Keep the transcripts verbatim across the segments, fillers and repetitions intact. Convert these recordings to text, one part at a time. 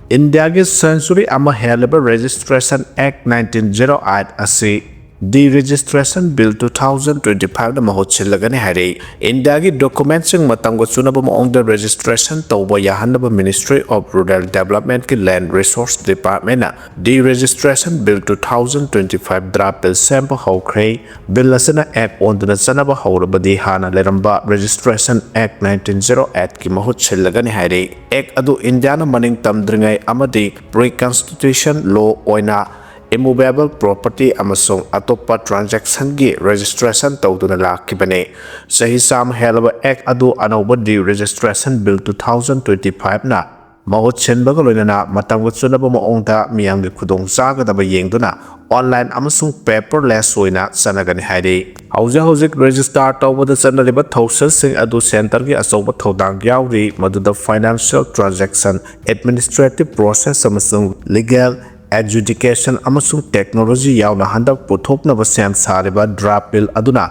ꯏꯟꯗꯤꯌꯥꯒꯤ ꯁꯦꯟꯆꯨꯔꯤ ꯑꯃ ꯍꯦꯜꯂꯕ Registration Act nineteen zero eight ꯑꯁꯤ Deregistration Bill two thousand twenty five ꯅ ꯃꯍꯨꯠ ꯁꯤꯜꯂꯒꯅꯤ ꯍꯥꯏꯔꯤ꯫ ꯏꯟꯗꯤꯌꯥꯒꯤ document ꯁꯤꯡ ꯃꯇꯝꯒ ꯆꯨꯅꯕ ꯃꯑꯣꯡꯗ registration ꯇꯧꯕ ꯌꯥꯍꯟꯅꯕ Ministry of Rural Development ꯀꯤ Land Resource Department ꯅ Deregistration Bill two thousand twenty five draft bill ꯁꯦꯝꯕ ꯍꯧꯈ꯭ꯔꯦ꯫ Bill ꯑꯁꯤꯅ Act ꯑꯣꯟꯗꯨꯅ ꯆꯠꯅꯕ ꯍꯧꯔꯕꯗꯤ ꯍꯥꯟꯅ ꯂꯩꯔꯝꯕ Registration Act nineteen zero eight ꯀꯤ ꯃꯍꯨꯠ ꯁꯤꯜꯂꯒꯅꯤ ꯍꯥꯏꯔꯤ꯫ Act ꯑꯗꯨ ꯏꯟꯗꯤꯌꯥꯅ ꯃꯅꯤꯡ ꯇꯝꯗ꯭ꯔꯤꯉꯩ ꯑꯃꯗꯤ pre constitution law ꯑꯣꯏꯅ immovable property ꯑꯃꯁꯨꯡ ꯑꯇꯣꯞꯄ transaction ꯒꯤ registration ꯇꯧꯗꯨꯅ ꯂꯥꯛꯈꯤꯕꯅꯤ꯫ ꯆꯍꯤ ꯆꯥꯝꯃ ꯍꯦꯜꯂꯕ Act ꯑꯗꯨ ꯑꯅꯧꯕ Deregistration Bill two thousand twenty five ꯅ ꯃꯍꯨꯠ ꯁꯤꯟꯕꯒ ꯂꯣꯏꯅꯅ ꯃꯇꯝꯒ ꯆꯨꯅꯕ ꯃꯑꯣꯡꯗ ꯃꯤꯌꯥꯝꯒꯤ ꯈꯨꯗꯣꯡ ꯆꯥꯒꯗꯕ ꯌꯦꯡꯗꯨꯅ online ꯑꯃꯁꯨꯡ paperless ꯑꯣꯏꯅ ꯆꯠꯅꯒꯅꯤ ꯍꯥꯏꯔꯤ꯫ ꯍꯧꯖꯤꯛ ꯍꯧꯖꯤꯛ register ꯇꯧꯕꯗ ꯆꯠꯅꯔꯤꯕ ꯊꯧꯁꯤꯜꯁꯤꯡ ꯑꯗꯨ centre ꯒꯤ ꯑꯆꯧꯕ ꯊꯧꯗꯥꯡ ꯌꯥꯎꯔꯤ, ꯃꯗꯨꯗ financial transaction, administrative process ꯑꯃꯁꯨꯡ legal adjudication ꯑꯃꯁꯨꯡ technology ꯌꯥꯎꯅ ꯍꯟꯗꯛ ꯄꯨꯊꯣꯛꯅꯕ ꯁꯦꯝ ꯁꯥꯔꯤꯕ draft bill ꯑꯗꯨꯅ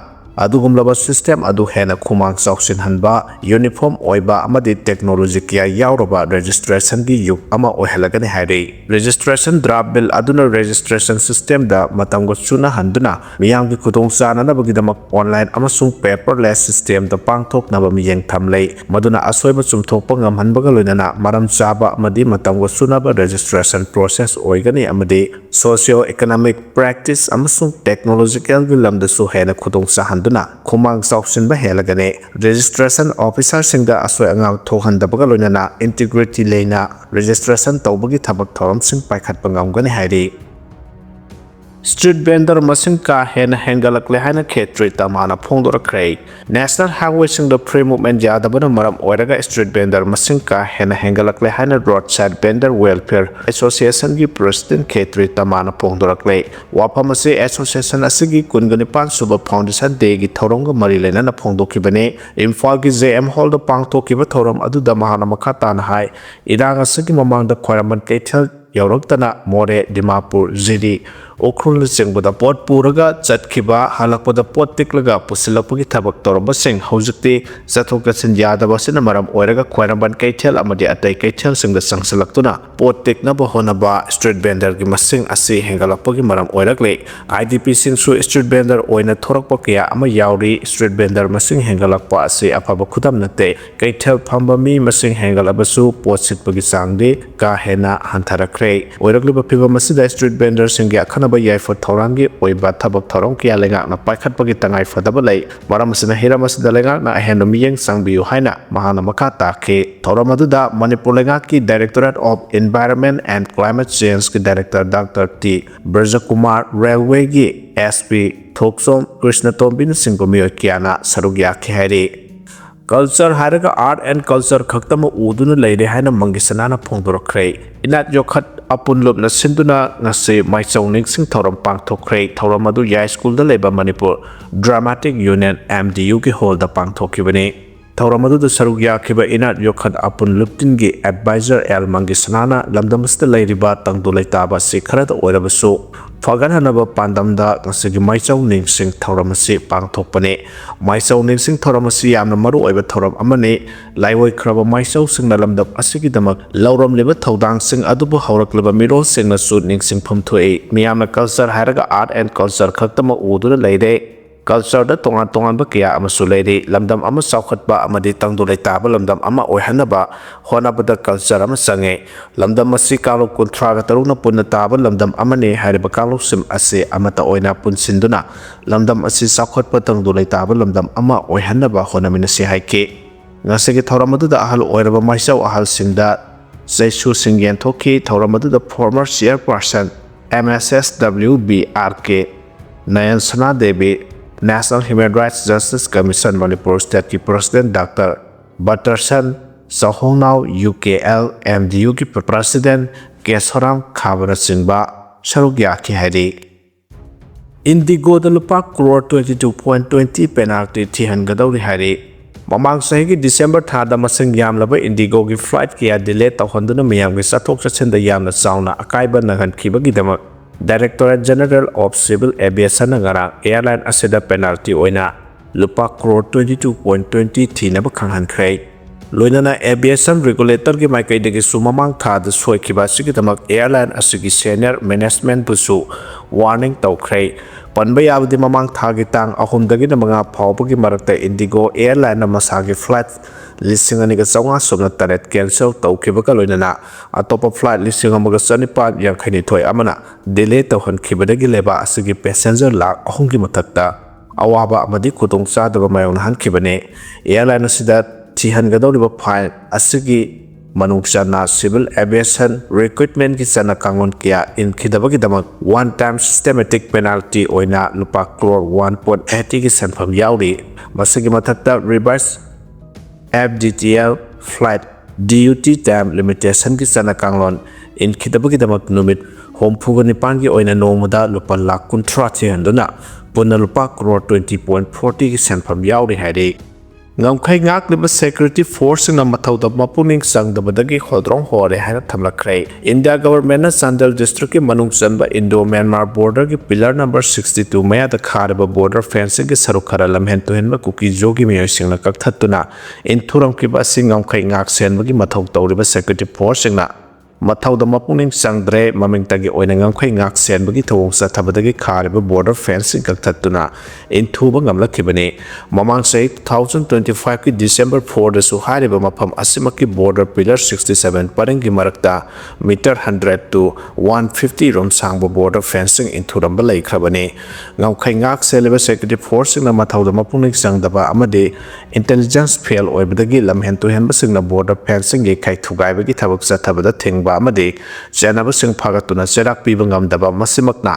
ꯑꯗꯨꯒꯨꯝꯂꯕ system ꯑꯗꯨ ꯍꯦꯟꯅ ꯈꯨꯃꯥꯡ ꯆꯥꯎꯁꯤꯟꯍꯟꯕ, uniform ꯑꯣꯏꯕ ꯑꯃꯗꯤ technology ꯀꯌꯥ ꯌꯥꯎꯔꯕ registration ꯒꯤ ꯌꯨꯒ ꯑꯃ ꯑꯣꯏꯍꯜꯂꯒꯅꯤ ꯍꯥꯏꯔꯤ꯫ Registration draft bill ꯑꯗꯨꯅ registration system ꯗ ꯃꯇꯝꯒ ꯆꯨꯅꯍꯟꯗꯨꯅ ꯃꯤꯌꯥꯝꯒꯤ ꯈꯨꯗꯣꯡ ꯆꯥꯅꯅꯕꯒꯤꯗꯃꯛ online ꯑꯃꯁꯨꯡ paperless system ꯗ ꯄꯥꯡꯊꯣꯛꯅꯕ ꯃꯤꯠꯌꯦꯡ ꯊꯝꯂꯦ, ꯃꯗꯨꯅ ꯑꯁꯣꯏꯕ ꯆꯨꯝꯊꯣꯛꯄ ꯉꯝꯍꯟꯕꯒ ꯂꯣꯏꯅꯅ ꯃꯔꯝ ꯆꯥꯕ ꯑꯃꯗꯤ ꯃꯇꯝꯒ ꯆꯨꯅꯕ registration process ꯑꯣꯏꯒꯅꯤ ꯑꯃꯗꯤ socio economic practice ꯑꯃꯁꯨꯡ technological ꯒꯤ ꯂꯝꯗꯁꯨ ꯍꯦꯟꯅ ꯈꯨꯗꯣꯡ ꯆꯥꯍꯟꯗꯨꯅ ꯈꯨꯃꯥꯡ ꯆꯥꯎꯁꯤꯟꯕ ꯍꯦꯜꯂꯒꯅꯤ꯫ Registration officer ꯁꯤꯡꯗ ꯑꯁꯣꯏ ꯑꯉꯥꯝ ꯊꯣꯛꯍꯟꯗꯕꯒ ꯂꯣꯏꯅꯅ integrity ꯂꯩꯅ registration ꯇꯧꯕꯒꯤ ꯊꯕꯛ ꯊꯧꯔꯝꯁꯤꯡ ꯄꯥꯏꯈꯠꯄ ꯉꯝꯒꯅꯤ ꯍꯥꯏꯔꯤ꯫ Street vendor ꯃꯁꯤꯡ ꯀꯥ ꯍꯦꯟꯅ ꯍꯦꯟꯒꯠꯂꯛꯂꯦ ꯍꯥꯏꯅ ꯈꯦꯇ꯭ꯔꯤ ꯇꯃꯥꯅ ꯐꯣꯡꯗꯣꯔꯛꯈ꯭ꯔꯦ꯫ National highway ꯁꯤꯡꯗ free movement ꯌꯥꯗꯕꯅ ꯃꯔꯝ ꯑꯣꯏꯔꯒ street vendor ꯃꯁꯤꯡ ꯀꯥ ꯍꯦꯟꯅ ꯍꯦꯟꯒꯠꯂꯛꯂꯦ ꯍꯥꯏꯅ Roadside Vendor Welfare Association ꯒꯤ president ꯈꯦꯇ꯭ꯔꯤ ꯇꯃꯥꯅ ꯐꯣꯡꯗꯣꯔꯛꯂꯦ꯫ ꯋꯥꯐꯝ ꯑꯁꯤ association ꯑꯁꯤꯒꯤ ꯀꯨꯟꯒ ꯅꯤꯄꯥꯟ ꯁꯨꯕ foundation day ꯒꯤ ꯊꯧꯔꯝꯒ ꯃꯔꯤ ꯂꯩꯅꯅ ꯐꯣꯡꯗꯣꯛꯈꯤꯕꯅꯤ꯫ ꯏꯝꯐꯥꯜꯒꯤ J M Hall ꯗ ꯄꯥꯡꯊꯣꯛꯈꯤꯕ ꯊꯧꯔꯝ ꯑꯗꯨꯗ ꯃꯍꯥꯛꯅ ꯃꯈꯥ ꯇꯥꯅ ꯍꯥꯏ, ꯏꯔꯥꯡ ꯑꯁꯤꯒꯤ ꯃꯃꯥꯡꯗ ꯈ꯭ꯋꯥꯏꯔꯝꯕꯟ ꯀꯩꯊꯦꯜ ꯌꯧꯔꯛꯇꯅ ꯃꯣꯔꯦ, ꯗꯤꯃꯥꯄꯨꯔ, ꯖꯤꯔꯤ, ꯎꯈ꯭ꯔꯨꯜꯅꯆꯤꯡꯕꯗ ꯄꯣꯠ ꯄꯨꯔꯒ ꯆꯠꯈꯤꯕ, ꯍꯜꯂꯛꯄꯗ ꯄꯣꯠ ꯇꯤꯛꯂꯒ ꯄꯨꯁꯤꯜꯂꯛꯄꯒꯤ ꯊꯕꯛ ꯇꯧꯔꯝꯕꯁꯤꯡ ꯍꯧꯖꯤꯛꯇꯤ ꯆꯠꯊꯣꯛ ꯆꯠꯁꯤꯟ ꯌꯥꯗꯕ ꯑꯁꯤꯅ ꯃꯔꯝ ꯑꯣꯏꯔꯒ ꯈ꯭ꯋꯥꯏꯔꯝꯕꯟ ꯀꯩꯊꯦꯜ ꯑꯃꯗꯤ ꯑꯇꯩ ꯀꯩꯊꯦꯜꯁꯤꯡꯗ ꯆꯪꯁꯤꯜꯂꯛꯇꯨꯅ ꯄꯣꯠ ꯇꯤꯛꯅꯕ ꯍꯣꯠꯅꯕ street vendorꯒꯤ ꯃꯁꯤꯡ ꯑꯁꯤ ꯍꯦꯟꯒꯠꯂꯛꯄꯒꯤ ꯃꯔꯝ ꯑꯣꯏꯔꯛꯂꯤ꯫ IDPꯁꯤꯡꯁꯨ street vendor ꯑꯣꯏꯅ ꯊꯣꯔꯛꯄ ꯀꯌꯥ ꯑꯃ ꯌꯥꯎꯔꯤ꯫ Street vendor ꯃꯁꯤꯡ ꯍꯦꯟꯒꯠꯂꯛꯄ ꯑꯁꯤ ꯑꯐꯕ ꯈꯨꯗꯝ ꯅꯠꯇꯦ꯫ ꯀꯩꯊꯦꯜ ꯐꯝꯕ ꯃꯤ ꯃꯁꯤꯡ ꯍꯦꯟꯒꯠꯂꯕꯁꯨ ꯄꯣꯠ ꯁꯤꯠꯄꯒꯤ ꯆꯥꯡꯗꯤ ꯀꯥ ꯍꯦꯟꯅ ꯍꯟꯊꯔꯛꯈ꯭ꯔꯦ꯫ ꯑꯣꯏꯔꯛꯂꯤꯕ ꯐꯤꯕꯝ ꯑꯁꯤꯗ street vendorꯁꯤꯡꯒꯤ ꯑꯈꯟꯅꯕ ꯌꯥꯏꯐ ꯊꯧꯔꯥꯡꯒꯤ ꯑꯣꯏꯕ ꯊꯕꯛ ꯊꯧꯔꯝ ꯀꯌꯥ ꯂꯩꯉꯥꯛꯅ ꯄꯥꯏꯈꯠꯄꯒꯤ ꯇꯉꯥꯏ ꯐꯗꯕ ꯂꯩ꯫ ꯃꯔꯝ ꯑꯁꯤꯅ ꯍꯤꯔꯝ ꯑꯁꯤꯗ ꯂꯩꯉꯥꯛꯅ ꯑꯍꯦꯟꯕ ꯃꯤꯠꯌꯦꯡ ꯆꯪꯕꯤꯌꯨ ꯍꯥꯏꯅ ꯃꯍꯥꯛꯅ ꯃꯈꯥ ꯇꯥꯈꯤ꯫ ꯊꯧꯔꯝ ꯑꯗꯨꯗ ꯃꯅꯤꯄꯨꯔ ꯂꯩꯉꯥꯛꯀꯤ Directorate of Environment and Climate Changeꯀꯤ director Doctor T ꯕ꯭ꯔꯖꯀꯨꯃꯥꯔ, railwayꯒꯤ SP ꯊꯣꯛꯆꯣꯝ ꯀ꯭ꯔꯤꯁꯅꯇꯣꯝꯕꯤꯅꯆꯤꯡꯕ ꯃꯤꯑꯣꯏ ꯀꯌꯥꯅ ꯁꯔꯨꯛ ꯌꯥꯈꯤ ꯍꯥꯏꯔꯤ꯫ Culture ꯍꯥꯏꯔꯒ art and culture ꯈꯛꯇꯃꯛ ꯎꯗꯨꯅ ꯂꯩꯔꯦ ꯍꯥꯏꯅ ꯃꯪꯒꯤꯁꯅꯥꯅ ꯐꯣꯡꯗꯣꯔꯛꯈ꯭ꯔꯦ꯫ ꯏꯅꯥꯠ ꯌꯣꯛꯈꯠ ꯑꯄꯨꯟꯂꯨꯞꯅ ꯁꯤꯟꯗꯨꯅ ꯉꯁꯤ ꯃꯥꯏꯆꯧ ꯅꯤꯡꯁꯤꯡ ꯊꯧꯔꯝ ꯄꯥꯡꯊꯣꯛꯈ꯭ꯔꯦ꯫ ꯊꯧꯔꯝ ꯑꯗꯨ ꯌꯥꯏ ꯁ꯭ꯀꯨꯜꯗ ꯂꯩꯕ ꯃꯅꯤꯄꯨꯔ Dramatic Union, MDUꯒꯤ hallꯗ ꯄꯥꯡꯊꯣꯛꯈꯤꯕꯅꯤ꯫ ꯊꯧꯔꯝ ꯑꯗꯨꯗ ꯁꯔꯨꯛ ꯌꯥꯈꯤꯕ ꯏꯅꯥꯠ ꯌꯣꯛꯈꯠ ꯑꯄꯨꯟꯂꯨꯞꯇꯤꯟꯒꯤ advisor L ꯃꯪꯒꯤꯁꯅꯥꯅ ꯂꯝꯗꯝ ꯑꯁꯤꯗ ꯂꯩꯔꯤꯕ ꯇꯪꯗꯨ ꯂꯩꯇꯥꯕ ꯑꯁꯤ ꯈꯔꯗ ꯑꯣꯏꯔꯕꯁꯨ ꯐꯒꯠꯍꯟꯅꯕ ꯄꯥꯟꯗꯝꯗ ꯉꯁꯤꯒꯤ ꯃꯥꯏꯆꯧ ꯅꯤꯡꯁꯤꯡ ꯊꯧꯔꯝ ꯑꯁꯤ ꯄꯥꯡꯊꯣꯛꯄꯅꯤ꯫ ꯃꯥꯏꯆꯧ ꯅꯤꯡꯁꯤꯡ ꯊꯧꯔꯝ ꯑꯁꯤ ꯌꯥꯝꯅ ꯃꯔꯨ ꯑꯣꯏꯕ ꯊꯧꯔꯝ ꯑꯃꯅꯤ꯫ ꯂꯥꯏꯑꯣꯏꯈ꯭ꯔꯕ ꯃꯥꯏꯆꯧꯁꯤꯡꯅ ꯂꯝꯗꯝ ꯑꯁꯤꯒꯤꯗꯃꯛ ꯂꯧꯔꯝꯂꯤꯕ ꯊꯧꯗꯥꯡꯁꯤꯡ ꯑꯗꯨꯕꯨ ꯍꯧꯔꯛꯂꯤꯕ ꯃꯤꯔꯣꯜꯁꯤꯡꯅꯁꯨ ꯅꯤꯡꯁꯤꯡꯐꯝ ꯊꯣꯛꯏ꯫ ꯃꯤꯌꯥꯝꯅ culture ꯍꯥꯏꯔꯒ art and culture ꯈꯛꯇꯃꯛ ꯎꯗꯨꯅ ꯂꯩꯔꯦ꯫ Cultureꯗ ꯇꯣꯉꯥꯟ ꯇꯣꯉꯥꯟꯕ ꯀꯌꯥ ꯑꯃꯁꯨ ꯂꯩꯔꯤ꯫ ꯂꯝꯗꯝ ꯑꯃ ꯆꯥꯎꯈꯠꯄ ꯑꯃꯗꯤ ꯇꯪꯗꯨ ꯂꯩꯇꯥꯕ ꯂꯝꯗꯝ ꯑꯃ ꯑꯣꯏꯍꯟꯅꯕ ꯍꯣꯠꯅꯕꯗ culture ꯑꯃ ꯆꯪꯉꯤ꯫ ꯂꯝꯗꯝ ꯑꯁꯤ ꯀꯥꯡꯂꯨꯞ ꯀꯨꯟꯊ꯭ꯔꯥꯒ ꯇꯔꯨꯛꯅ ꯄꯨꯟꯅ ꯇꯥꯕ ꯂꯝꯗꯝ ꯑꯃꯅꯤ꯫ ꯍꯥꯏꯔꯤꯕ ꯀꯥꯡꯂꯨꯞꯁꯤꯡ ꯑꯁꯤ ꯑꯃꯠꯇ ꯑꯣꯏꯅ ꯄꯨꯟꯁꯤꯟꯗꯨꯅ ꯂꯝꯗꯝ ꯑꯁꯤ ꯆꯥꯎꯈꯠꯄ ꯇꯪꯗꯨ ꯂꯩꯇꯥꯕ ꯂꯝꯗꯝ ꯑꯃ ꯑꯣꯏꯍꯟꯅꯕ ꯍꯣꯠꯅꯃꯤꯟꯅꯁꯤ ꯍꯥꯏꯈꯤ꯫ ꯉꯁꯤꯒꯤ ꯊꯧꯔꯝ ꯑꯗꯨꯗ ꯑꯍꯜ ꯑꯣꯏꯔꯕ ꯃꯥꯏꯆꯧ ꯑꯍꯜꯁꯤꯡꯗ ꯆꯩꯁꯨꯁꯤꯡ ꯌꯦꯟꯊꯣꯛꯈꯤ꯫ ꯊꯧꯔꯝ ꯑꯗꯨꯗ former chairperson MSSWBRK, ꯅꯌꯟ ꯁꯅꯥꯗꯦꯕꯤ, National Human Rights Justice Commission Manipur stateꯀꯤ president Doctor ꯕꯇꯔꯁꯟ ꯆꯥꯎꯍꯣꯡꯅꯥꯎ, UKL MDUꯒꯤ president ꯀꯦꯁꯣꯔꯥꯝ ꯈꯥꯕꯅꯆꯤꯡꯕ ꯁꯔꯨꯛ ꯌꯥꯈꯤ ꯍꯥꯏꯔꯤ꯫ IndiGoꯗ ꯂꯨꯄꯥ crore twenty two point twenty penalty ꯊꯤꯍꯟꯒꯗꯧꯔꯤ ꯍꯥꯏꯔꯤ꯫ ꯃꯃꯥꯡ ꯆꯍꯤꯒꯤ December ꯊꯥꯗ ꯃꯁꯤꯡ ꯌꯥꯝꯂꯕ IndiGoꯒꯤ flight ꯀꯌꯥ delay ꯇꯧꯍꯟꯗꯨꯅ ꯃꯤꯌꯥꯝꯒꯤ ꯆꯠꯊꯣꯛ ꯆꯠꯁꯤꯟꯗ ꯌꯥꯝꯅ ꯆꯥꯎꯅ ꯑꯀꯥꯏꯕ ꯅꯪꯍꯟꯈꯤꯕꯒꯤꯗꯃꯛ Directorate General of Civil Aviation ꯅ ꯉꯔꯥꯡ airline ꯑꯁꯤꯗ penalty ꯑꯣꯏꯅ ꯂꯨꯄꯥ crore twenty two point twenty ꯊꯤꯅꯕ ꯈꯪꯍꯟꯈ꯭ꯔꯦ꯫ ꯂꯣꯏꯅꯅ aviation regulator ꯒꯤ ꯃꯥꯏꯀꯩꯗꯒꯤꯁꯨ ꯃꯃꯥꯡ ꯊꯥꯗ ꯁꯣꯏꯈꯤꯕ ꯑꯁꯤꯒꯤꯗꯃꯛ airline ꯑꯁꯤꯒꯤ senior management ꯕꯨꯁꯨ warning ꯇꯧꯈ꯭ꯔꯦ꯫ ꯄꯟꯕ ꯌꯥꯕꯗꯤ, ꯃꯃꯥꯡ ꯊꯥꯒꯤ ꯇꯥꯡ ꯑꯍꯨꯝꯗꯒꯤꯅ ꯃꯉꯥ ꯐꯥꯎꯕꯒꯤ ꯃꯔꯛꯇ IndiGo airline ꯅ ꯃꯁꯥꯒꯤ flight ꯂꯤꯁꯤꯡ ꯑꯅꯤꯒ ꯆꯥꯝꯃꯉꯥ ꯁꯨꯞꯅ ꯇꯔꯦꯠ cancel ꯇꯧꯈꯤꯕꯒ ꯂꯣꯏꯅꯅ ꯑꯇꯣꯞꯄ flight ꯂꯤꯁꯤꯡ ꯑꯃꯒ ꯆꯅꯤꯄꯥꯟ ꯌꯥꯡꯈꯩ ꯅꯤꯊꯣꯏ ꯑꯃꯅ delay ꯇꯧꯍꯟꯈꯤꯕꯗꯒꯤ ꯂꯩꯕꯥꯛ ꯑꯁꯤꯒꯤ passenger ꯂꯥꯈ ꯑꯍꯨꯝꯒꯤ ꯃꯊꯛꯇ ꯑꯋꯥꯕ ꯑꯃꯗꯤ ꯈꯨꯗꯣꯡꯆꯥꯗꯕ ꯃꯥꯌꯣꯛꯅꯍꯟꯈꯤꯕꯅꯤ꯫ Airline ꯑꯁꯤꯗ ꯊꯤꯍꯟꯒꯗꯧꯔꯤꯕ fine ꯑꯁꯤꯒꯤ ꯃꯅꯨꯡ ꯆꯟꯅ civil aviation recruitment ꯀꯤ ꯆꯠꯅ ꯀꯥꯡꯂꯣꯟ ꯀꯌꯥ ꯏꯟꯈꯤꯗꯕꯒꯤꯗꯃꯛ one time systematic penalty ꯑꯣꯏꯅ ꯂꯨꯄꯥ ꯀ꯭ꯔꯣꯔ one point eighty ꯒꯤ ꯁꯦꯟꯐꯝ ꯌꯥꯎꯔꯤ꯫ ꯃꯁꯤꯒꯤ ꯃꯊꯛꯇ revised F D T L flight duty time limitation ꯒꯤ ꯆꯠꯅ ꯀꯥꯡꯂꯣꯟ ꯏꯟꯈꯤꯗꯕꯒꯤꯗꯃꯛ ꯅꯨꯃꯤꯠ ꯍꯨꯝꯐꯨꯒ ꯅꯤꯄꯥꯟꯒꯤ ꯑꯣꯏꯅ ꯅꯣꯡꯃꯗ ꯂꯨꯄꯥ ꯂꯥꯈ ꯀꯨꯟꯊ꯭ꯔꯥ ꯊꯤꯍꯟꯗꯨꯅ ꯄꯨꯟꯅ ꯂꯨꯄꯥ ꯀ꯭ꯔꯣꯔ twenty point forty ꯒꯤ ꯁꯦꯟꯐꯝ ꯌꯥꯎꯔꯤ ꯍꯥꯏꯔꯤ꯫ ꯉꯝꯈꯩ ꯉꯥꯛꯂꯤꯕ security force ꯁꯤꯡꯅ ꯃꯊꯧꯗ ꯃꯄꯨꯛꯅꯤꯡ ꯆꯪꯗꯕꯗꯒꯤ ꯍꯣꯗ꯭ꯔꯣꯡ ꯍꯣꯔꯦ ꯍꯥꯏꯅ ꯊꯝꯂꯛꯈ꯭ꯔꯦ꯫ India government ꯅ ꯆꯥꯟꯗꯦꯜ district ꯀꯤ ꯃꯅꯨꯡ ꯆꯟꯕ Indo Myanmar border ꯒꯤ pillar number sixty two ꯃꯌꯥꯗ ꯈꯥꯔꯤꯕ border fencing ꯒꯤ ꯁꯔꯨꯛ ꯈꯔ ꯂꯝꯍꯦꯟ ꯇꯨꯍꯦꯟꯕ ꯀꯨꯀꯤ ꯖꯣꯒꯤ ꯃꯤꯑꯣꯏꯁꯤꯡꯅ ꯀꯛꯊꯠꯇꯨꯅ ꯏꯟꯊꯨꯔꯝꯈꯤꯕ ꯑꯁꯤ ꯉꯝꯈꯩ ꯉꯥꯛ ꯁꯦꯟꯕꯒꯤ ꯃꯊꯧ ꯇꯧꯔꯤꯕ security force ꯁꯤꯡꯅ ꯃꯊꯧꯗ ꯃꯄꯨꯛꯅꯤꯡ ꯆꯪꯗ꯭ꯔꯦ, ꯃꯃꯤꯡꯇꯒꯤ ꯑꯣꯏꯅ ꯉꯝꯈꯩ ꯉꯥꯛ ꯁꯦꯟꯕꯒꯤ ꯊꯧꯑꯣꯡ ꯆꯠꯊꯕꯗꯒꯤ ꯈꯥꯔꯤꯕ border fencing ꯀꯛꯊꯠꯇꯨꯅ ꯏꯟꯊꯨꯕ ꯉꯝꯂꯛꯈꯤꯕꯅꯤ꯫ ꯃꯃꯥꯡ ꯆꯍꯤ two thousand twenty five ꯀꯤ December four ꯗꯁꯨ ꯍꯥꯏꯔꯤꯕ ꯃꯐꯝ ꯑꯁꯤꯃꯛꯀꯤ border pillar sixty seven ꯄꯔꯤꯡꯒꯤ ꯃꯔꯛꯇ meter hundred to one fifty ꯔꯣꯝ ꯁꯥꯡꯕ border fencing ꯏꯟꯊꯨꯔꯝꯕ ꯂꯩꯈ꯭ꯔꯕꯅꯤ꯫ ꯉꯝꯈꯩ ꯉꯥꯛ ꯁꯦꯜꯂꯤꯕ security force ꯁꯤꯡꯅ ꯃꯊꯧꯗ ꯃꯄꯨꯛꯅꯤꯡ ꯆꯪꯗꯕ ꯑꯃꯗꯤ intelligence fail ꯑꯣꯏꯕꯗꯒꯤ ꯂꯝꯍꯦꯟ ꯇꯨꯍꯦꯟꯕꯁꯤꯡꯅ border fencing ꯒꯤ ꯈꯩ ꯊꯨꯒꯥꯏꯕꯒꯤ ꯊꯕꯛ ꯆꯠꯊꯕꯗ ꯊꯤꯡꯕ ꯑꯃꯗꯤ ꯆꯦꯟꯅꯕꯁꯤꯡ ꯐꯥꯒꯠꯇꯨꯅ ꯆꯩꯔꯥꯛ ꯄꯤꯕ ꯉꯝꯗꯕ, ꯃꯁꯤꯃꯛꯅ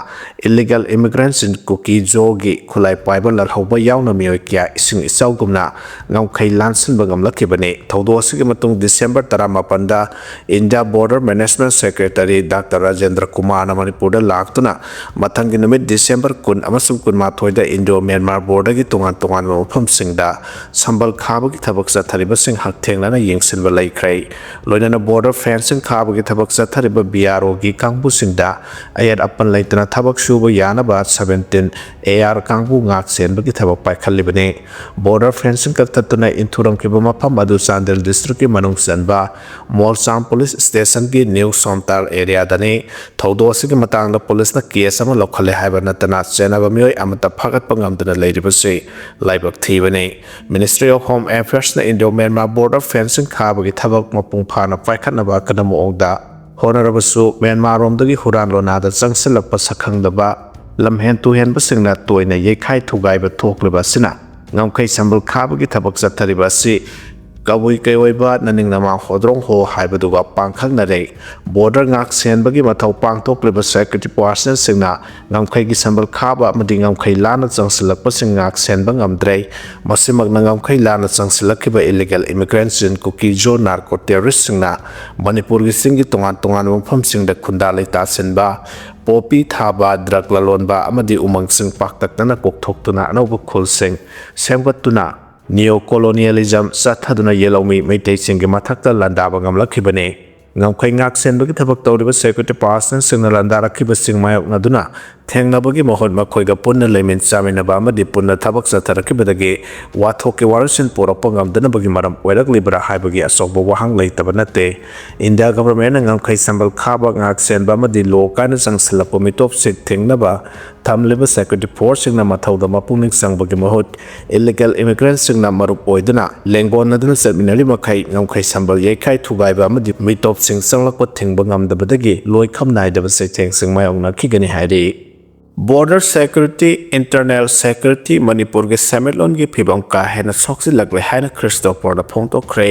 illegal immigrants in ꯀꯨꯀꯤ ꯖꯣꯒꯤ ꯈꯨꯠꯂꯥꯏ ꯄꯥꯏꯕ ꯂꯥꯜꯍꯧꯕ ꯌꯥꯎꯅ ꯃꯤꯑꯣꯏ ꯀꯌꯥ ꯏꯁꯤꯡ ꯏꯆꯥꯎꯒꯨꯝꯅ ꯉꯝꯈꯩ ꯂꯥꯟꯁꯤꯟꯕ ꯉꯝꯂꯛꯈꯤꯕꯅꯤ꯫ ꯊꯧꯗꯣꯛ ꯑꯁꯤꯒꯤ ꯃꯇꯨꯡ December ꯇꯔꯥꯃꯥꯄꯟꯗ India Border Management Secretary Doctor Rajendra ꯀꯨꯃꯥꯔꯅ ꯃꯅꯤꯄꯨꯔꯗ ꯂꯥꯛꯇꯨꯅ ꯃꯊꯪꯒꯤ ꯅꯨꯃꯤꯠ December ꯀꯨꯟ ꯑꯃꯁꯨꯡ ꯀꯨꯟꯃꯥꯊꯣꯏꯗ Indo Myanmar border ꯒꯤ ꯇꯣꯉꯥꯟ ꯇꯣꯉꯥꯟꯕ ꯃꯐꯝꯁꯤꯡꯗ ꯁꯝꯕꯜ ꯈꯥꯕꯒꯤ ꯊꯕꯛ ꯆꯠꯊꯔꯤꯕꯁꯤꯡ ꯍꯛꯊꯦꯡꯅꯅ ꯌꯦꯡꯁꯤꯟꯕ ꯂꯩꯈ꯭ꯔꯦ꯫ ꯂꯣꯏꯅꯅ border fencing ꯈꯥꯕꯒꯤ ꯊꯕꯛ ꯆꯠꯊꯔꯤꯕ ꯕꯤ ꯑꯥꯔ ꯑꯣꯒꯤ ꯀꯥꯡꯕꯨꯁꯤꯡꯗ ꯑꯌꯦꯠ ꯑꯄꯟ ꯂꯩꯇꯅ ꯊꯕꯛ ꯁꯨꯕ ꯌꯥꯅꯕ ꯁꯕꯦꯟꯇꯤꯟ ꯑꯦ ꯑꯥꯔ ꯀꯥꯡꯕꯨ ꯉꯥꯛ ꯁꯦꯟꯕꯒꯤ ꯊꯕꯛ ꯄꯥꯏꯈꯠꯂꯤꯕꯅꯤ꯫ ꯕꯣꯔꯗꯔ ꯐꯦꯟꯁꯤꯡ ꯀꯛꯊꯠꯇꯨꯅ ꯏꯟꯊꯨꯔꯝꯈꯤꯕ ꯃꯐꯝ ꯑꯗꯨ ꯆꯥꯟꯗꯦꯜ ꯗꯤꯁꯇ꯭ꯔꯤꯛꯀꯤ ꯃꯅꯨꯡ ꯆꯟꯕ ꯃꯣꯜꯁꯥꯡ ꯄꯨꯂꯤꯁ ꯁ꯭ꯇꯦꯁꯟꯒꯤ ꯅ꯭ꯌꯨ ꯁꯣꯟꯇꯥꯔ ꯑꯦꯔꯤꯌꯥꯗꯅꯤ꯫ ꯊꯧꯗꯣꯛ ꯑꯁꯤꯒꯤ ꯃꯇꯥꯡꯗ ꯄꯨꯂꯤꯁꯅ ꯀꯦꯁ ꯑꯃ ꯂꯧꯈꯠꯂꯦ ꯍꯥꯏꯕ ꯅꯠꯇꯅ ꯆꯦꯟꯅꯕ ꯃꯤꯑꯣꯏ ꯑꯃꯠꯇ ꯐꯥꯒꯠꯄ ꯉꯝꯗꯅ ꯂꯩꯔꯤꯕꯁꯤ ꯂꯥꯏꯕꯛ ꯊꯤꯕꯅꯤ꯫ Ministry of Home Affairsꯅ Indo Myanmar border fencing ꯈꯥꯕꯒꯤ ꯊꯕꯛ ꯃꯄꯨꯡ ꯐꯥꯅ ꯄꯥꯏꯈꯠꯅꯕ ꯑꯀꯟꯕ ꯃꯑꯣꯡꯗ ꯍꯣꯠꯅꯔꯕꯁꯨ, ꯃ꯭ꯌꯥꯟꯃꯥꯔꯔꯣꯝꯗꯒꯤ ꯍꯨꯔꯥꯟ ꯂꯣꯟꯅꯥꯗ ꯆꯪꯁꯤꯜꯂꯛꯄ ꯁꯛꯈꯪꯗꯕ ꯂꯝꯍꯦꯟ ꯇꯨꯍꯦꯟꯕꯁꯤꯡꯅ ꯇꯣꯏꯅ ꯌꯩꯈꯥꯏ ꯊꯨꯒꯥꯏꯕ ꯊꯣꯛꯂꯤꯕ ꯑꯁꯤꯅ ꯉꯝꯈꯩ ꯁꯝꯕꯜ ꯈꯥꯕꯒꯤ ꯊꯕꯛ ꯆꯠꯊꯔꯤꯕ ꯑꯁꯤ ꯀꯕꯨꯏ ꯀꯩꯑꯣꯏꯕ ꯅꯅꯤꯡ ꯅꯃꯥꯡ ꯍꯣꯗ꯭ꯔꯣꯡ ꯍꯣ ꯍꯥꯏꯕꯗꯨꯒ ꯄꯥꯡꯈꯪꯅꯔꯦ꯫ ꯕꯣꯔꯗꯔ ꯉꯥꯛ ꯁꯦꯟꯕꯒꯤ ꯃꯊꯧ ꯄꯥꯡꯊꯣꯛꯂꯤꯕ ꯁꯦꯀ꯭ꯌꯨꯔꯤꯇꯤ ꯄꯥꯔꯁꯟꯁꯤꯡꯅ ꯉꯝꯈꯩꯒꯤ ꯁꯝꯕꯜ ꯈꯥꯕ ꯑꯃꯗꯤ ꯉꯝꯈꯩ ꯂꯥꯟꯅ ꯆꯪꯁꯤꯜꯂꯛꯄꯁꯤꯡ ꯉꯥꯛ ꯁꯦꯟꯕ ꯉꯝꯗ꯭ꯔꯦ꯫ ꯃꯁꯤꯃꯛꯅ ꯉꯝꯈꯩ ꯂꯥꯟꯅ ꯆꯪꯁꯤꯜꯂꯛꯈꯤꯕ illegal immigrantꯁꯤꯡ, ꯀꯨꯀꯤ ꯖꯣ ꯅꯥꯔꯀꯣ ꯇꯦꯔꯣꯔꯤꯁꯁꯤꯡꯅ ꯃꯅꯤꯄꯨꯔꯒꯤ ꯆꯤꯡꯒꯤ ꯇꯣꯉꯥꯟ ꯇꯣꯉꯥꯟꯕ ꯃꯐꯝꯁꯤꯡꯗ ꯈꯨꯟꯗꯥ ꯂꯩꯇꯥꯁꯤꯟꯕ, ꯄꯣꯄꯤ ꯊꯥꯕ, ꯗ꯭ꯔꯒ ꯂꯂꯣꯟꯕ ꯑꯃꯗꯤ ꯎꯃꯪꯁꯤꯡ ꯄꯥꯛꯇꯛꯅꯅ ꯀꯣꯛꯊꯣꯛꯇꯨꯅ ꯑꯅꯧꯕ ꯈꯨꯜꯁꯤꯡ ꯁꯦꯝꯒꯠꯇꯨꯅ neo colonialism ꯆꯠꯊꯗꯨꯅ ꯌꯦꯜꯍꯧꯃꯤ ꯃꯩꯇꯩꯁꯤꯡꯒꯤ ꯃꯊꯛꯇ ꯂꯥꯟꯗꯥꯕ ꯉꯝꯂꯛꯈꯤꯕꯅꯤ꯫ ꯉꯝꯈꯩ ꯉꯥꯛ ꯁꯦꯟꯕꯒꯤ ꯊꯕꯛ ꯇꯧꯔꯤꯕ ꯁꯦꯀ꯭ꯌꯨꯔꯤꯇꯤ ꯄꯥꯔꯁꯟꯁꯤꯡꯅ ꯂꯥꯟꯗꯥꯔꯛꯈꯤꯕꯁꯤꯡ ꯃꯥꯌꯣꯛꯅꯗꯨꯅ ꯊꯦꯡꯅꯕꯒꯤ ꯃꯍꯨꯠ ꯃꯈꯣꯏꯒ ꯄꯨꯟꯅ ꯂꯩꯃꯤꯟ ꯆꯥꯃꯤꯟꯅꯕ ꯑꯃꯗꯤ ꯄꯨꯟꯅ ꯊꯕꯛ ꯆꯠꯊꯔꯛꯈꯤꯕꯗꯒꯤ ꯋꯥꯊꯣꯛꯀꯤ ꯋꯥꯔꯣꯏꯁꯤꯟ ꯄꯨꯔꯛꯄ ꯉꯝꯗꯅꯕꯒꯤ ꯃꯔꯝ ꯑꯣꯏꯔꯛꯂꯤꯕ꯭ꯔꯥ ꯍꯥꯏꯕꯒꯤ ꯑꯆꯧꯕ ꯋꯥꯍꯪ ꯂꯩꯇꯕ ꯅꯠꯇꯦ꯫ ꯏꯟꯗꯤꯌꯥ ꯒꯚꯔꯟꯃꯦꯟꯠꯅ ꯉꯝꯈꯩ ꯁꯝꯕꯜ ꯈꯥꯕ, ꯉꯥꯛ ꯁꯦꯟꯕ ꯑꯃꯗꯤ ꯂꯣ ꯀꯥꯏꯅ ꯆꯪꯁꯤꯜꯂꯛꯄ ꯃꯤꯇꯣꯞꯁꯤꯡ ꯊꯤꯡꯅꯕ ꯊꯝꯂꯤꯕ ꯁꯦꯀ꯭ꯌꯨꯔꯤꯇꯤ ꯐꯣꯔꯁꯁꯤꯡꯅ ꯃꯊꯧꯗ ꯃꯄꯨꯛꯅꯤꯡ ꯆꯪꯕꯒꯤ ꯃꯍꯨꯠ, illegal immigrantꯁꯤꯡꯅ ꯃꯔꯨꯞ ꯑꯣꯏꯗꯨꯅ ꯂꯦꯡꯒꯣꯟꯅꯗꯨꯅ ꯆꯠꯃꯤꯟꯅꯔꯤ ꯃꯈꯩ ꯉꯝꯈꯩ ꯁꯝꯕꯜ ꯌꯩꯈꯥꯏ ꯊꯨꯒꯥꯏꯕ ꯑꯃꯗꯤ ꯃꯤꯇꯣꯞꯁꯤꯡ ꯆꯪꯂꯛꯄ ꯊꯤꯡꯕ ꯉꯝꯗꯕꯗꯒꯤ ꯂꯣꯏꯈꯝ ꯅꯥꯏꯗꯕ ꯆꯩꯊꯦꯡꯁꯤꯡ ꯃꯥꯌꯣꯛꯅꯈꯤꯒꯅꯤ ꯍꯥꯏꯔꯤ꯫ Border security, internal security ꯃꯅꯤꯄꯨꯔꯒꯤ ꯁꯦꯟꯃꯤꯠꯂꯣꯟꯒꯤ ꯐꯤꯕꯝ ꯀꯥ ꯍꯦꯟꯅ ꯁꯣꯛꯆꯤꯜꯂꯛꯂꯦ ꯍꯥꯏꯅ ꯈ꯭ꯔꯤꯁꯇꯣꯐꯔꯅ ꯐꯣꯡꯗꯣꯛꯈ꯭ꯔꯦ꯫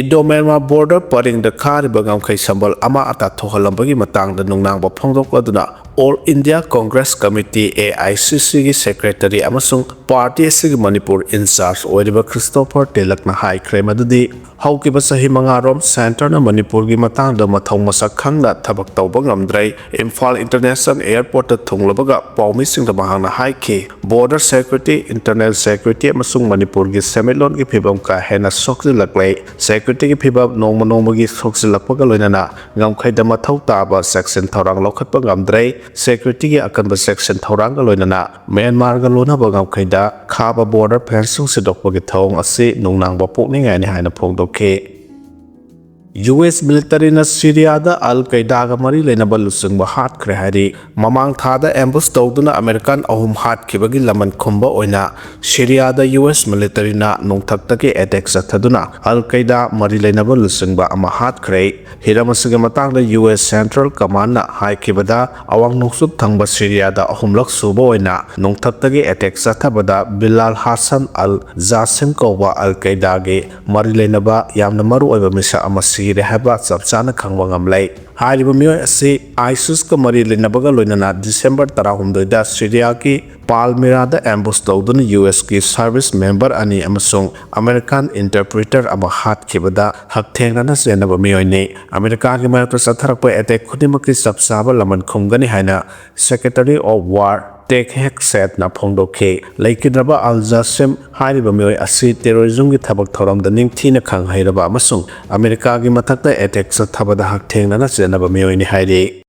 ꯏꯟꯗꯣ ꯃ꯭ꯌꯥꯟꯃꯥꯔ ꯕꯣꯔꯗꯔ ꯄꯔꯤꯡꯗ ꯈꯥꯔꯤꯕ ꯉꯝꯈꯩ ꯁꯝꯕꯜ ꯑꯃꯥ ꯑꯇꯥ ꯊꯣꯛꯍꯜꯂꯝꯕꯒꯤ ꯃꯇꯥꯡꯗ ꯅꯨꯡꯅꯥꯡꯕ ꯐꯣꯡꯗꯣꯛꯂꯗꯨꯅ All India Congress Committee, A I C C ꯒꯤ secretary ꯑꯃꯁꯨꯡ party ꯑꯁꯤꯒꯤ ꯃꯅꯤꯄꯨꯔ in charge ꯑꯣꯏꯔꯤꯕ ꯈ꯭ꯔꯤꯁꯇꯣꯐꯔ ꯇꯦꯂꯛꯅ ꯍꯥꯏꯈ꯭ꯔꯦ ꯃꯗꯨꯗꯤ ꯍꯧꯈꯤꯕ ꯆꯍꯤ ꯃꯉꯥꯔꯣꯝ centreꯅ ꯃꯅꯤꯄꯨꯔꯒꯤ ꯃꯇꯥꯡꯗ ꯃꯊꯧ ꯃꯁꯛ ꯈꯪꯅ ꯊꯕꯛ ꯇꯧꯕ ꯉꯝꯗ꯭ꯔꯦ꯫ ꯏꯝꯐꯥꯜ International Airportꯇ ꯊꯨꯡꯂꯕꯒ ꯄꯥꯎꯃꯤꯁꯤꯡꯗ ꯃꯍꯥꯛꯅ ꯍꯥꯏꯈꯤ, border security, internal security ꯑꯃꯁꯨꯡ ꯃꯅꯤꯄꯨꯔꯒꯤ ꯁꯦꯟꯃꯤꯠꯂꯣꯟꯒꯤ ꯐꯤꯕꯝ ꯀꯥ ꯍꯦꯟꯅ ꯁꯣꯛꯆꯤꯜꯂꯛꯂꯦ꯫ Securityꯒꯤ ꯐꯤꯕꯝ ꯅꯣꯡꯃ ꯅꯣꯡꯃꯒꯤ ꯁꯣꯛꯆꯤꯜꯂꯛꯄꯒ ꯂꯣꯏꯅꯅ ꯉꯝꯈꯩꯗ ꯃꯊꯧ ꯇꯥꯕ ꯆꯦꯛꯁꯤꯟ ꯊꯧꯔꯥꯡ ꯂꯧꯈꯠꯄ ꯉꯝꯗ꯭ꯔꯦ꯫ Securityꯒꯤ ꯑꯀꯟꯕ ꯆꯦꯛꯁꯤꯟ ꯊꯧꯔꯥꯡꯒ ꯂꯣꯏꯅꯅ ꯃ꯭ꯌꯥꯟꯃꯥꯔꯒ ꯂꯣꯟꯅꯕ ꯉꯝꯈꯩꯗ ꯈꯥꯕ border fenceꯁꯤꯡ ꯁꯤꯗꯣꯛꯄꯒꯤ ꯊꯧꯑꯣꯡ ꯑꯁꯤ ꯅꯨꯡꯅꯥꯡꯕ ꯄꯣꯛꯅꯤꯡꯉꯥꯏꯅꯤ ꯍꯥꯏꯅ ꯐꯣꯡꯗꯣꯛꯈꯤ꯫ U S militaryꯅ ꯁꯤꯔꯤꯌꯥꯗ ꯑꯜ ꯀꯩꯗꯥꯒ ꯃꯔꯤ ꯂꯩꯅꯕ ꯂꯨꯆꯤꯡꯕ ꯍꯥꯠꯈ꯭ꯔꯦ ꯍꯥꯏꯔꯤ꯫ ꯃꯃꯥꯡ ꯊꯥꯗ ambush ꯇꯧꯗꯨꯅ American ꯑꯍꯨꯝ ꯍꯥꯠꯈꯤꯕꯒꯤ ꯂꯃꯟ ꯈꯨꯝꯕ ꯑꯣꯏꯅ ꯁꯤꯔꯤꯌꯥꯗ U S militaryꯅ ꯅꯣꯡꯊꯛꯇꯒꯤ attack ꯆꯠꯊꯗꯨꯅ ꯑꯜ ꯀꯩꯗꯥ ꯃꯔꯤ ꯂꯩꯅꯕ ꯂꯨꯆꯤꯡꯕ ꯑꯃ ꯍꯥꯠꯈ꯭ꯔꯦ꯫ ꯍꯤꯔꯝ ꯑꯁꯤꯒꯤ ꯃꯇꯥꯡꯗ U S Central Commandꯅ ꯍꯥꯏꯈꯤꯕꯗ, ꯑꯋꯥꯡ ꯅꯣꯡꯆꯨꯞ ꯊꯪꯕ ꯁꯤꯔꯤꯌꯥꯗ ꯑꯍꯨꯝꯂꯛ ꯁꯨꯕ ꯑꯣꯏꯅ ꯅꯣꯡꯊꯛꯇꯒꯤ attack ꯆꯠꯊꯕꯗ ꯕꯤꯂꯥꯜ ꯍꯥꯁꯟ ꯑꯜ ꯖꯥꯁꯤꯝ ꯀꯧꯕ ꯑꯜ ꯀꯩꯗꯥꯒꯤ ꯃꯔꯤ ꯂꯩꯅꯕ ꯌꯥꯝꯅ ꯃꯔꯨꯑꯣꯏꯕ ꯃꯤꯁꯛ ꯑꯃ ꯁꯤꯔꯦ ꯍꯥꯏꯕ ꯆꯞ ꯆꯥꯅ ꯈꯪꯕ ꯉꯝꯂꯦ꯫ ꯍꯥꯏꯔꯤꯕ ꯃꯤꯑꯣꯏ ꯑꯁꯤ ISISꯀ ꯃꯔꯤ ꯂꯩꯅꯕꯒ ꯂꯣꯏꯅꯅ December ꯇꯔꯥꯍꯨꯝꯗꯣꯏꯗ ꯁꯤꯔꯤꯌꯥꯒꯤ ꯄꯥꯜꯃꯤꯔꯥꯗ ambush ꯇꯧꯗꯨꯅ USꯀꯤ service member ꯑꯅꯤ ꯑꯃꯁꯨꯡ American interpreter ꯑꯃ ꯍꯥꯠꯈꯤꯕꯗ ꯍꯛꯊꯦꯡꯅꯅ ꯆꯦꯟꯅꯕ ꯃꯤꯑꯣꯏꯅꯤ꯫ ꯑꯃꯦꯔꯤꯀꯥꯒꯤ ꯃꯥꯌꯣꯛꯇ ꯆꯠꯊꯔꯛꯄ attack ꯈꯨꯗꯤꯡꯃꯛꯀꯤ ꯆꯞ ꯆꯥꯕ ꯂꯃꯟ ꯈꯨꯝꯒꯅꯤ ꯍꯥꯏꯅ Secretary of War Pete Hegsethꯅ ꯐꯣꯡꯗꯣꯛꯈꯤ꯫ ꯂꯩꯈꯤꯗ꯭ꯔꯕ ꯑꯜ ꯖꯥꯁꯤꯝ ꯍꯥꯏꯔꯤꯕ ꯃꯤꯑꯣꯏ ꯑꯁꯤ terrorismꯒꯤ ꯊꯕꯛ ꯊꯧꯔꯝꯗ ꯅꯤꯡꯊꯤꯅ ꯈꯪ ꯍꯩꯔꯕ ꯑꯃꯁꯨꯡ ꯑꯃꯦꯔꯤꯀꯥꯒꯤ ꯃꯊꯛꯇ attack ꯆꯠꯊꯕꯗ ꯍꯛꯊꯦꯡꯅꯅ ꯆꯦꯟꯅꯕ ꯃꯤꯑꯣꯏꯅꯤ ꯍꯥꯏꯔꯤ꯫